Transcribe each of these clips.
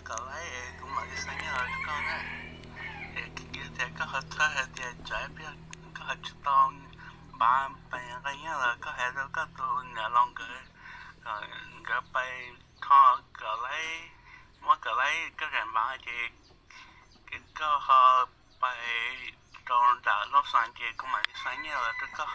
Kom laib es kuv mam li xa nyiaj los rau koj na. Es tias koj ho txhawj hais tias tsam ib pliag koj ho tsis tau npav pees nqa nyiaj los koj hais rau koj tus niam laus nkawd, nkawd pais tho kom laib, muab kom laib koj daim npav ces koj ho pais rau nram lub xas ces kuv mam li xa nyiaj los rau koj.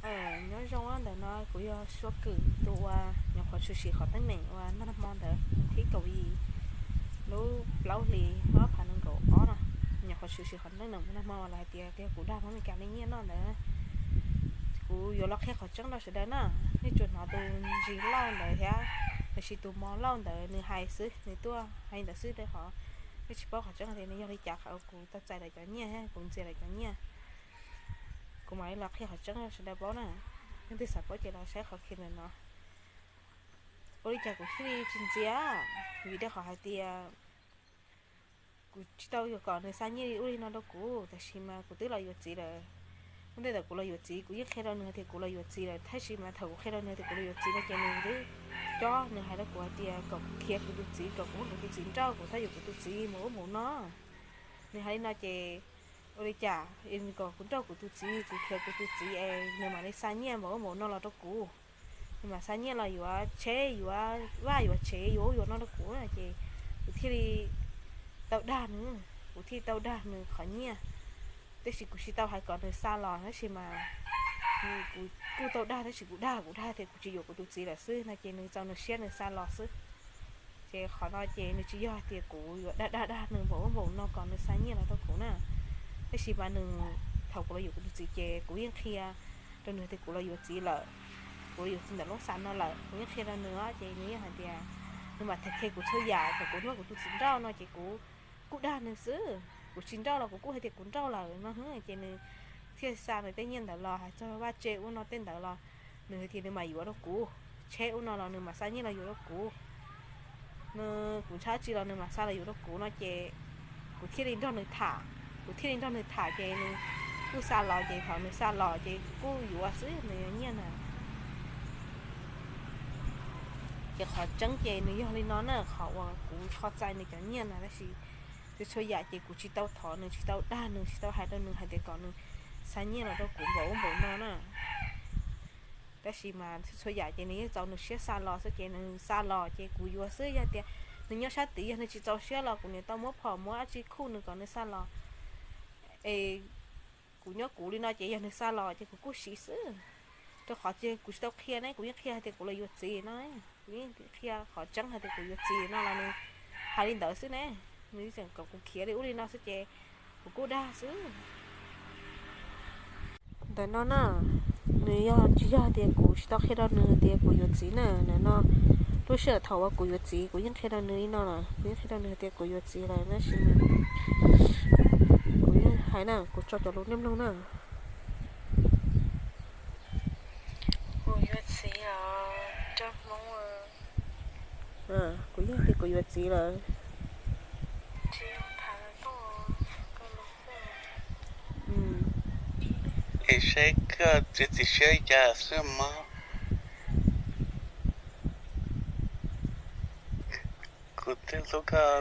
Nyob zoo, ntawm no kuv yog Suab Kws tus uas nyuam qhuav tshwm sim qhov teeb meem uas nag hmo ntawd thib kaum yim lub plaub hlis ob phav nees nkaum ob no. Nyuam qhuav tshwm sim qhov teeb meem nag hmo uas lawv hais tias yog kuv dag Hmoob Mes Kas li nyiaj noj ntawd. Kuv yuav los qhia qhov tseeb rau sawv daws na. Nej tsuas hnov tus Ntsis Lauj ntawd thiab, los sis tus Mos Lauj ntawd nws hais xwb, nws tuaj hais ntawd xwb rau qhov nej tsis paub qhov tseeb tias nws yog li cas, qhov kuv tau txais lawv cov nyiaj thiab kuv ntxias lawv cov nyiaj. Kuv mam li los qhia qhov tseeb rau sawv daws paub na. Leej twg xav paub ces los saib qhov clip ntawm no. Ua li cas kuv thiaj li tsis ntxias? Vim rau qhov hais tias kuv tsis tau yuav kom nws xa nyiaj li ub li no rau kuv, tab sis mas kuv twb los yuav txiv lawm. Ua ntej thaum kuv los yuav txiv kuv yeej qhia rau nws hais tias kuv los yuav txiv lawm, tab sis mas thaum kuv qhia rau nws hais tias kuv los yuav txiv no ces nws twb cob, nws hais rau kuv hais tias kom kuv khiav kuv tus txiv, kom kuv muab kuv tus txiv nrauj, kuv txhob yuav kuv tus txiv mus ub mus no. Nws hais li no ces ua li cas kom kuv nrauj kuv tus txiv, kuv khiav kuv tus txiv es nws mam li xa nyiaj npaum ub npaum no los rau kuv. Nws mam xa nyiaj los yuav tsheb, yuav vaj yuav tsev, yuav ub yuav no rau kuv na, ces kuv thiaj li tau dag nws, kuv thiaj li tau dag nws qhov nyiaj. Tab sis kuv tsis tau hais kom nws xa los, tab sis mas kuv kuj tau dag, tab sis kuv dag kuv dag tias kuv tsis yuav kuv tus txiv lawm xwb no ces nws txaus nws siab nws xa los xwb. Ces qhov no ces nws tsis yog tias kuv yuav dag dag dag nws npaum ub npaum no kom nws xa nyiaj los rau kuv na. Tab sis mas nws, thaum kuv los yuav kuv tus txiv ces kuv yeej qhia rau nws tias kuv los yuav txiv lawm, kuv los yuav txiv ntawm lub xas no lawm, kuv yeej qhia rau nws os, ces nws yeej hais tias nws mam tham qhia kuv txhua yam kom kuv muab kuv tus txiv nrauj no ces kuv kuj dag nws xwb, kuv tsis nrauj los kuv kuj hais tias kuv nrauj lawm no, ces nws thiaj xa nws tej nyiaj ntawd los hais txog vaj tse ub no tej ntawd los nws hais tias nws mam yuav rau kuv, tsheb ub no los nws mam xa nyiaj los yuav rau kuv. Nws, kuv ntshai tsi los nws mam xa los yuav rau kuv no ces kuv thiaj li nrog nws tham, kuv thiaj li nrog nws tham ces nws kuj xa los, ces thaum nws xa los ces kuv kuj yuav xwb nws nyiaj na. Ces qhov tseeb ces nws yog li no na, qhov uas kuv kho txais nws cov nyiaj na, tab sis txhua txhua yam ces kuv tsis tau thov nws, tsis tau dag nws, tsis tau hais rau nws hais tias kom nws xa nyiaj los rau kuv npaum ub npaum no na. Tab sis mas txhua txhua yam ces nws yeej txaus nws siab xa los xwb, ces nws xa los ces kuv yuav xwb. Yog tias nws nyob sab tid, yog nws tsis txaus siab los kuv niam tau muab phom muab dab tsi khuj nws kom nws xa los. Es kuv nyob kuv li no ces yog nws xa los ces kuv kuj siv xwb. Rau qhov ces kuv tsis tau qhia ne, kuv yeej qhia hais tias kuv los yuav txiv no, kuv yeej qhia qhov tseeb hais tias kuv yuav txiv no los nws hais li ntawd xwb ne. Nws tseem kom kuv khiav li ub li no xwb ces kuv kuj dag xwb. Ntawm no na, nws yog tsis yog tias kuv tsis tau qhia rau nws tias kuv yuav txiv na. Ntawm no, lub sij hawm thaum uas kuv yuav txiv kuv yeej qhia rau nws li no lawm, kuv yeej qhia rau nws tias kuv yuav txiv lawm, tab sis kuv yeej hais na, kuv tso cov lus nej mloog na. Kuv yuav txiv os, cov Hmoob. Kuv yeej tias kuv yuav txiv lawm. Es seb koj txiav txim siab li cas xwb mog. Kuv twb hlub koj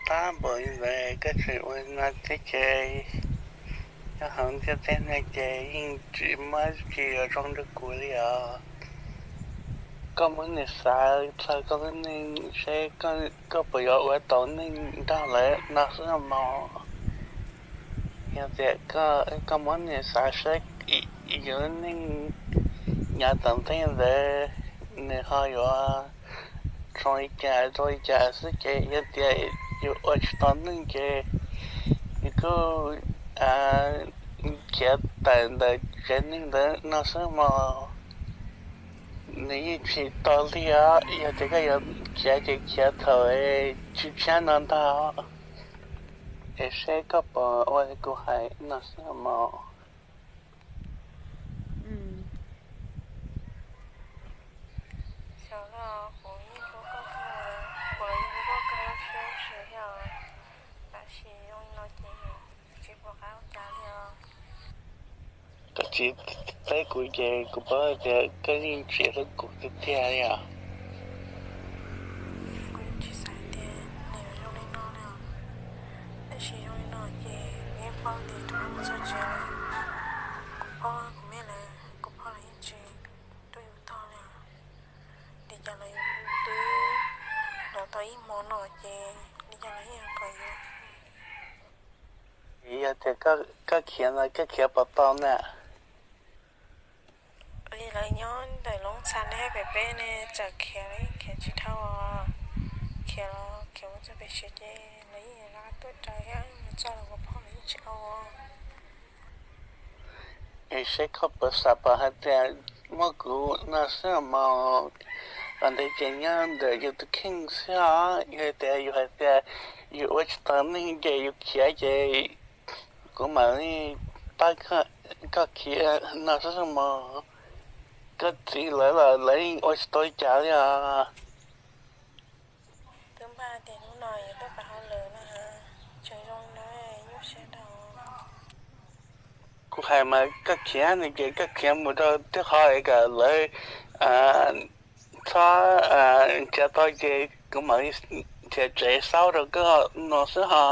tag npaum li ntawd koj tseem ua li no thiab ces, nyob hauv ntiaj teb no ces yeej tsis muaj tsis yuav zoo rau kuv li os. Koj muab nws xav txog koj lub neej seb koj puas yuav ua tau neej nrog lawv no xwb mog. Yog tias koj muab nws xav seb yus lub neej yav tom ntej ntawd nws ho yuav zoo li cas zoo li cas xwb ces yog tias yus ua tsis tau neej ces yus kuj khiav tawm ntawm tsev neeg ntawd no xwb mog. Nws yeej tsis tau li os, yog tias koj yuav khiav ces khiav thaum tshiab tshiab no ntag, es seb koj puas ua li kuv hais no xwb mog. Koj tsis Peb kuv ces kuv paub tias koj yeej tsis hlub kuv tiag tiag li os. Kuv yeej tsis xav tias nws yuav zoo li no li os. Tab sis zoo li no ces kuv yeej paub tias kuv mus txog tsev lawm. Kuv paub kuv me lawv, kuv pog lawv yeej tsis tuaj yuav tog li os. Li cas los yus twb los tau ib hmo no ces li cas los yeej yuav kom yus. Yog tias koj khiav no koj khiav puas tau na? Li lawv nyob ntawm Loob Txha ne, pem peb ne, txawm khiav los yeej khiav tsis dhau os. Khiav los khiav mus txog pem siav ces lawv yeej yuav tuaj raws thiab, mus txog los kuv pog lawv yeej tsis ua. Es seb koj puas xav pom hais tias muaj kuv no xwb mog. Qhov ntawd ces nyob ntawm yus tus kheej xwb os. Yog tias yus hais tias yus ua tsis tau neeg ces yus khiav ces kuv mam li pab koj khiav no xwb mog. Koj txiv lawv los lawv yeej ua tsis tau li cas li os. Twb npaj tias hnub no yuav tuaj pab hauj lwm no, tseem zoo no, nyuaj siab dhau. Kuv hais mas koj khiav no ces koj khiav mus rau tej qhov es kom lawv txhob nrhiav tau ces kuv mam li nrhiav tsev xauj rau koj no xwb ho.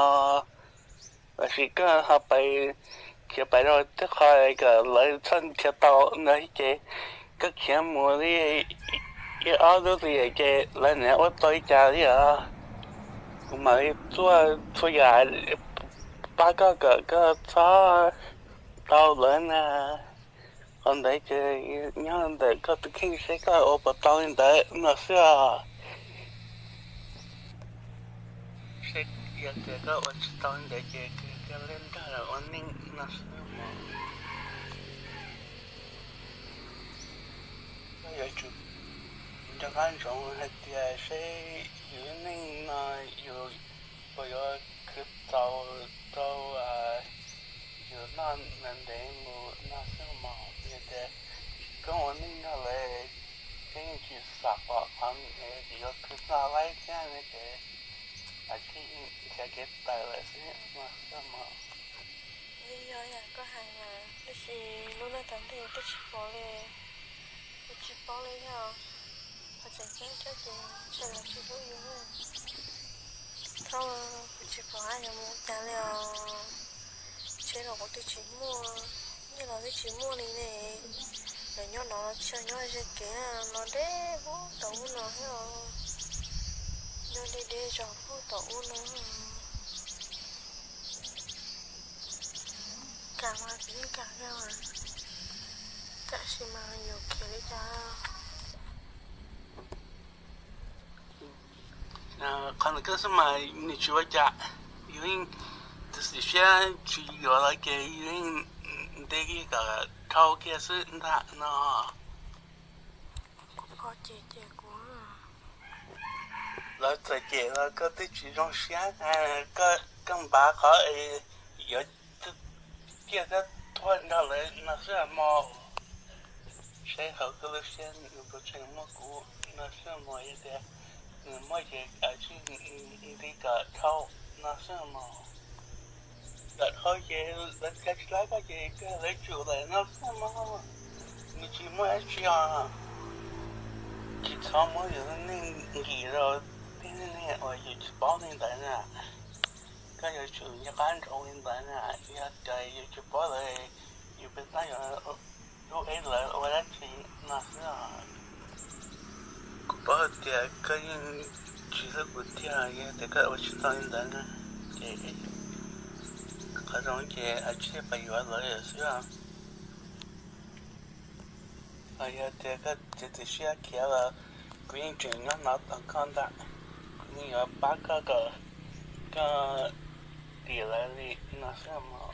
Los sis koj ho pais, khiav pais rau tej qhov es kom lawv txhob nrhiav tau no ces koj khiav mus li ib ob lub hlis ces lawv niam ua tau li cas li os. Kuv mam li tuaj txhua yam pab koj kom koj txhob tau lawv na. Qhov ntawd ces nyob ntawm koj tus kheej seb koj ua puas tau li ntawd no xwb os. Seb yog tias koj ua tsis tau li ntawd ces koj lam nrog lawv ua neej no xwb mog. Koj yuav tsum nco qab ntsoov hais tias seb yus lub neej no yus puas yuav khwv txaus rau yus noj ntev mus no xwb mog. Yog tias koj ua neej nrog lawv, koj yeej tsis xav pom qhov yuav khwv txog laib thiab no ces nrhiav kev tawm lawm xwb no xwb mog. Yeej yog yam koj hais mas, tab sis lub neej tom ntej twb tsis pom li, kuv tsis paub li yog qhov tseem ceeb thiab ces ntshe lawv tsis hlub yus. Thaum kuv tsis pom yuav mus ua cas li os. Tsheb los kuv twb tsis muaj, nyiaj los twb tsis muaj li ne. Lawv nyob no los tsis nyob ze kev, los deb hub tom ub no thiab os. Nyob deb deb zos hub tom ub no. Kam mas kuv yeej kam kawg mas, tab sis mas yuav khiav li cas. Qhov ntawd koj xwb mas nws tsis ua cas, yus yeej txiav txim siab tsis yuav lawv ces yus yeej nti kom dhau kiag xwb ntag no. Kuv pog ces ces kuv, lawv txawm cem los koj twb tsis zoo siab, koj npav qhov yuav ciaj thiab thuaj nrog lawv no xwb mog. Saib hauv koj lub siab nws puas tseem muaj kuv no xwb mog. Yog tias nws muaj ces tsij nti kom dhau no xwb mog. Kom dhau ces lawv tsis laib koj ces kawg lawv tsum lawm no xwb mog. Nws tsis muaj dab tsi os. Tsis txhob muab yus lub neej nkim rau tej neeg uas yus tsis paub li ntawd na. Koj yuav tsum nco qab ntsoov li ntawd na. Yog tias yus tsis paub lawm, yus pheej tab yuav lub eb lawv ua dab tsi no xwb os. Kuv paub tias koj yeej tsis hlub kuv tiag, yog tias koj ua tsis tau li ntawd na, ces qhov zoo ces tsij pab yuav lawv xwb os. Yog tias koj txiav txim siab khiav los kuv yeej tseem nyob no tos koj ntag. Kuv yeej yuav pab koj kom koj dim lawv li no xwb mog.